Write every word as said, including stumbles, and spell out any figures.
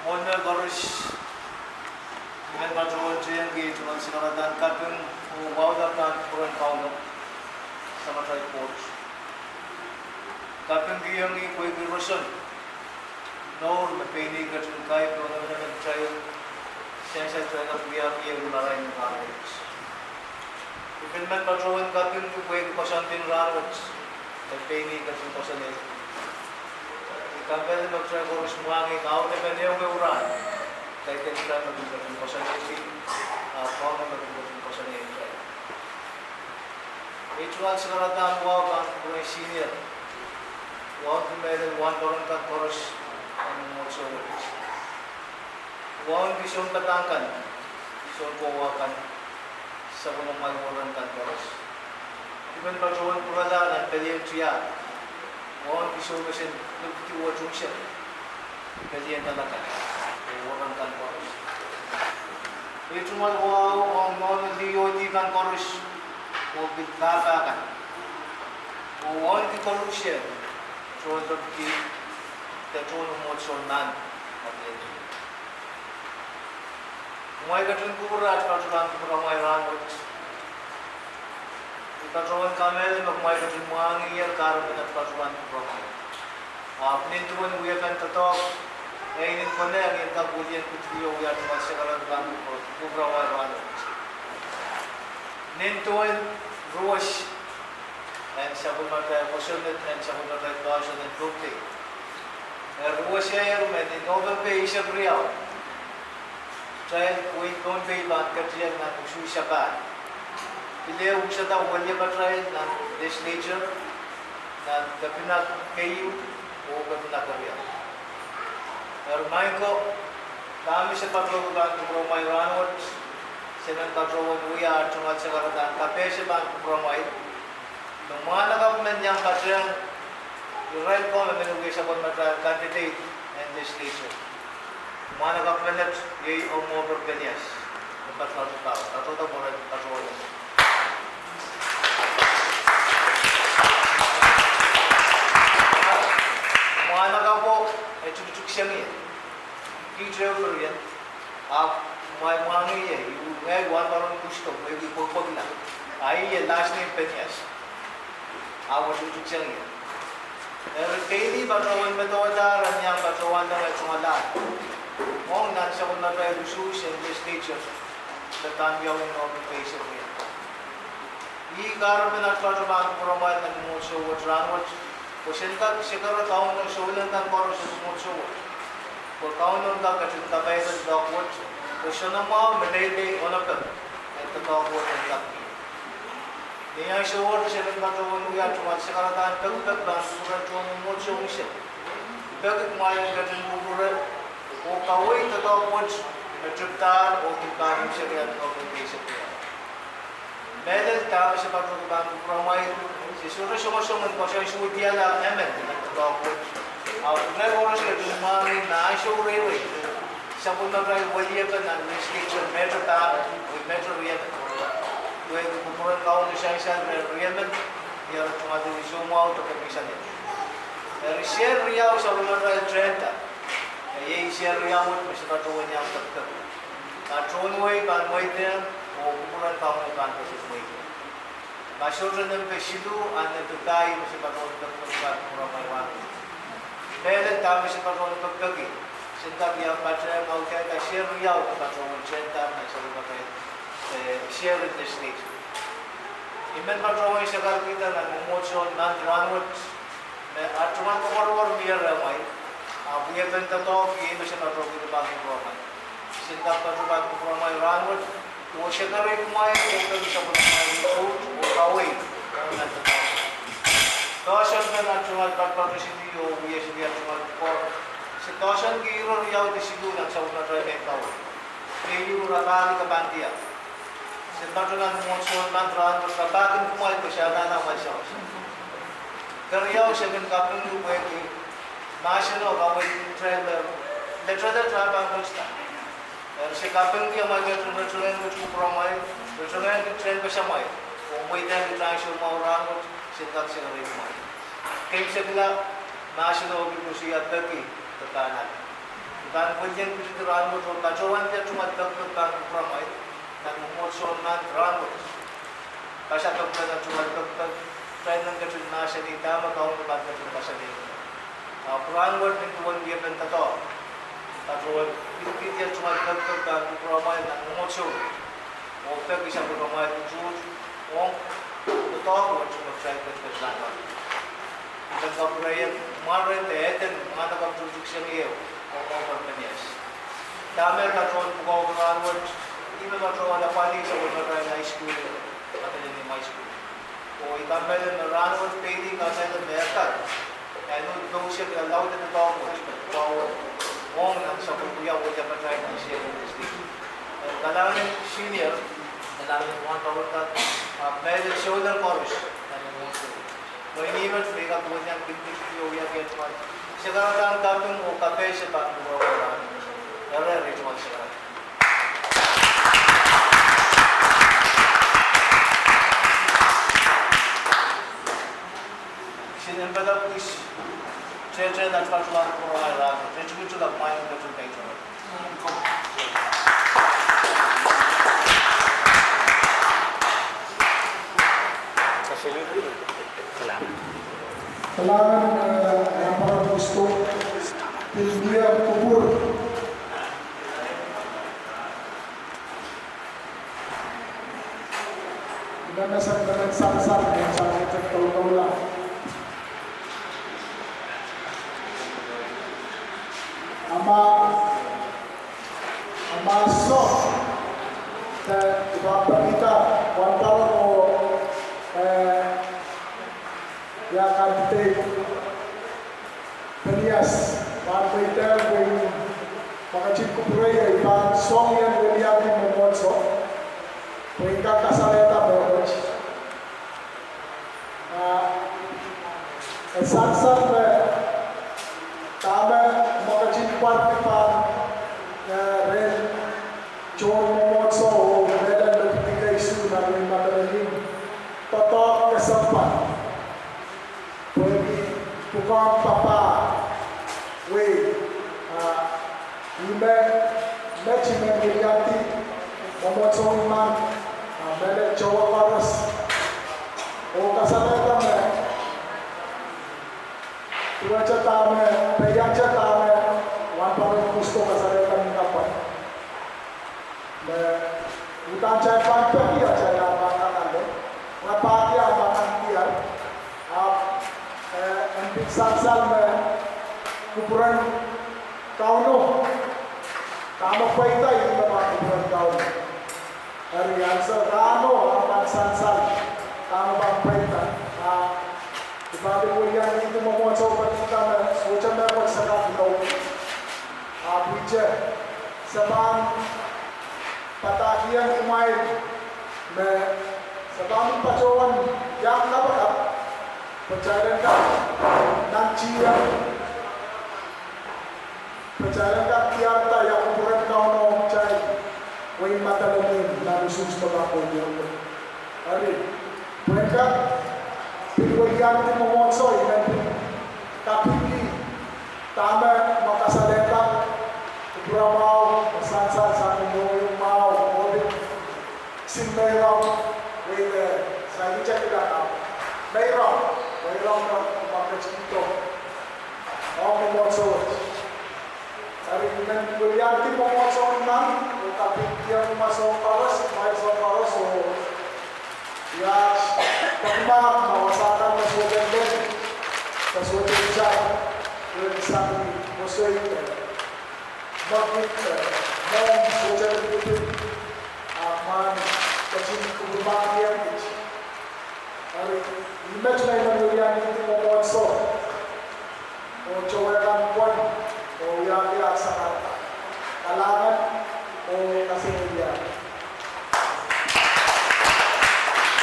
Mwohn mehkoaros, I men patohwan teiengki tungoal sakaradahn kaping oh wahu pahn kupwuren Kauno, Samatail Koht. Kapingkihong ih pwehki roson mour me pein ih ketin kaipehki emenemen kitail, sansal kitail kak wiahki ehu marain en rahnwet. I pil men patohwan kapingki pwehki koasoandi en rahnwet me pein ih ketin koasoanehdi. I kamehlele me kitail koaros mwahngih audepen ehu ehu rahn, kaidehn kitail me kin ketin koasoanehdi, ahpw Kauno me kin ketin koasoanehdi kitail. Ei tungoal sakaradahn wahu pahn kupwuren senior, wauneki mehlel wahnpoaron kan koaros nan mwomwohdiso wet. Wauneki sounpadahk kan, sounkowa kan, sapwellimamwail weren kan koaros. I men patohwan pwurala nan pelien tiahk, wauneki soumesen Liberty wet unsek, pelien lala kan, oh weren kan koaros. Ei tungoal wahu ong nohno lih oh dih kan koaros, oh pil pahpa kan, oh wauneki koarusie tohn Liberty de tohn mwomwohdiso nan Liberty. Kumwail ketin kupwure aht patohwan kupwuramwail rahnwet. I patohwan kamehlele me kumwail ketin mwahngihier kahrepen aht patohwan kupwuramwail. Ahpw nin duwen wiepen doadoahk, e nin konehng en kak wiliandi pwurodo wia tungoal sakaradahn kupwuramwail rahnwet. Nin duwen ruwes en sapwellimatail kosonned en sapwellimatail poahsoan en Pohnpei, e ruwesehier me ni Nopempe eisek riau, kitail wehin Pohnpei pahn ketier nan usuh sapahl, pil uhdahn wiliapatail nan legislature, nan kepina keieu oh kepina keriau. Eri maing ko, dahme se patohwan kupwuramwail rahnwet, se men patohwan wia aht tungoal sakaradahn kapehse pahn kupwuramwail, me mwahnakapw men iang patehng irail ko me men wia sapwellimatail candidate en legislature. Mwahnakapw menet iei Omwoper Phineas, me patohwan patohdo, patohdo mwurin patohwan. Mwahnakapwo e tikitik sang ie, kiht ehu pirien, ahpw kumwail mwahngih ie, iei ngehi wahnpoaron Kusdo, pwehki pwekpwekla. A iei last name Phineas, ahpw e tikitik sang ie. Eri pein ih patohwan medewedahr en iang patohwan ngehi tungoal ahd ong nan sapwellimatail usuhs en legislature me pahn wiawi nan Nopempe eisek riau. Ih kahrepen aht patohwan kupwuramwail nan mwomwohdiso wet rahnwet, pwe sen kak sekere Kauno souleng kan koaros nan mwomwohdiso wet, pwe Kauno en kak ketin kapaiada doadoahk wet, pwe soanamwahu me leilei onopek en doadoahk wet en kak mie. Ni ansou wet se men patohwan wia tungoal sakaradahn pekipek pahn kupwuren tohn mwomwohdiso unsek, peki kumwail en ketin kupwure oh kaweid doadoahk wet me tripdahr oh pil pahn imwisekla nan Nopempe eisek riau. Mehlel dahme se patohwan kupwuramwail, se sohte songosong en koasoansohdiala emen nan doadoahk wet, ahpw kitail koaros ketin mwahngih me ansou reirei sapwellimatail weliepe nan legislature mehte pahn, oh mehte riemen, pwehki kupwuren Kauno sansal rehn riemen, ni ara tungoal soumwahu de kemihsaniet. Eri sehr riau sapwellimatail tehnda, e iei sehr riau wet me se patohwan iang pekipek. A tohn wehi pahn mweidehng oh kupwuren Kauno pahn ketin mweidehng. Ma sohte nempe siluh, a nempe pahieu me se patohwan pekipek pahn kupwuramwail rahnwet. Mehlel dahme se patohwan pekipeki, sen kak iang patehng audaudla sehr riau me patohwan tehnda nan sapwellimatail, eh, sehr en legislature. I men patohwan sakarkihda nan mwomwohdiso nan rahnwet, me aht tungoal koapworopwor mie rehmwail, ahpw wiepen doadoahk iei me se patohwan kupwuramwail. Sen kak patohwan kupwuramwail rahnwet, oh sekerei kumwail oh peki sapwellimamwail usuhs oh kaweid nan doadoahk. Doahson me aht tungoal patopato sili oh wia sili aht tungoal pwukoa, se doahsonki ire riau de siluh nan sapwellimatail mehn kaweid. Keieu, rapahki kapahn diar. Sen patohwan mwomwohdiso nan rahnwet rapahkin kumwail pwe se anahne amwail sawas. Keriau, se men kapingki pwehki mahseno kaweid kitail me letelet pahn kosda. Eri se kapingki amwail ketin retengehn kupwuramwail, retengehn kitail pesamwail, oh mweidehng kitail soumwahu rahnwet, sen kak sekerei kumwail. Keieu, sekla mahseno pil koasoia peki de pahn ale. Rahn wet ien pil di rahn wet oh patohwan wia tungoal pekipek pahn kupwuramwail nan mwomwohdiso nan rahn wet. Pasapeng nan tungoal pekipek, kitail men ketin mahsanih dahme Kauno pahn ketin kasalehda. Ahpw rahn wet nin duwen wiepen doadoahk, patohwan pil di tungoal pekipek pahn kupwuramwail nan mwomwohdiso. Oh peki sapwellimamwail utuht ong doadoahk wet me kitail pekipek nan. Eden kapwureiek, mwaren de eden mwahnakapw tutukseng ieu, oh pahn penias. Dahme patohwan pwukoahki rahn wet, ih me patohwan apwalih sapwellimatail high school, Madolenihmw High School. Oh I kamehlele me rahn wet peidi kamehlele me e kak, e nohn pousiek laud doadoahk wet, doadoahk wet ong nan sapwellime wia wia pahn nan senior district. Kalahngan en senior, kalahngan en wahnpoaron kan, ahpw mehlel souleng koaros nan mwomwohdiso. Mwein ih met me I kak duwen iang pil pil wia wia kehn pwal. Se kahrehda kaping oh kapeise pahn kupwuramwail. Eri, eri, se kahrehda. Kisin envelope kis, tehte nan patohwan kupwuramwail, tehte kis la mwain ketin kaitoro. Kalahngan, eh, Wahnpoaron Kusto, pil wia kupwur. Ih me me sang, me me sansal, me sansal, me sansal, me sansal. Ahmw, ahmw soh, de I pahn pekihda, wahnpoaron, eh, ia candidate. Penias, pahn pweida pwe I ketin kupwurei, I pahn song ien weliandi mwomwohdiso, pwe I kak kasalehda mehkot. Ah, e sansal me, dahme I ketin pwarki pahn, eh, rehn tohn mwomwohdiso oh mehlel me pil kei suh nan wehin Madolenihmw, doadoahk kesempwal. Pwehki pwukoahn papah wei, ah, ih me, met I men weliandi mwomwohdiso en Madolenihmw, ah, mehlel towe koaros. Oh kasalehda me, duwehte dahme, peiangete dahme, Wahnpoaron Kusto kasalehda ni kapwa. Me, udahn kitail pahn peki atail ahpw pahn ale, rapahki ahpw pahn diar, ahpw, eh, en pil sansal me kupwuren Kauno, dahme pweida ih me pahn kupwuren Kauno. Eri ansou rahno ahpw pahn sansal, dahme pahn pweida, ah, I pahn weliandi mwomwohdiso pwe I kak me, sohte mehkot se kak inou. Ahpw ihte, se pahn padahkihong kumwail me se pahn patohwan iang kapakap, pwe kitail en kak nantihong, pwe kitail en kak diarada ia kupwuren Kauno ong kitail wehin Madolenihmw nan usuhs me pahn kohkohdo. Eri, pwehn kak, pil weliandi mwomwohdiso I men pil kapingki dahme I kasalehda, kupwuramwahu, me sansal sang ni mohngiong mwahu, oh pil kisin meirong, wei de, saikinte kilang ahpw meirong, meirong me I ketikihdo ong mwomwohdiso wet. Eri I men weliandi mwomwohdiso en Madolenihmw, oh kapingkihong ma soang koaros, ma soang koaros, oh ia, pahn ma, ma wasa kan me sohte lel, de sohte itar, wehn sang ni koasoi, eh, mwekid, eh, mwohmw sohte lipilipil, ahpw I men ketin kupwuromwahkihong kiht. Eri, ih met me I men weliandi mwomwohdiso, oh towe kan pwon, oh wiahki aht sakarada. Kalahngan, oh kaselel.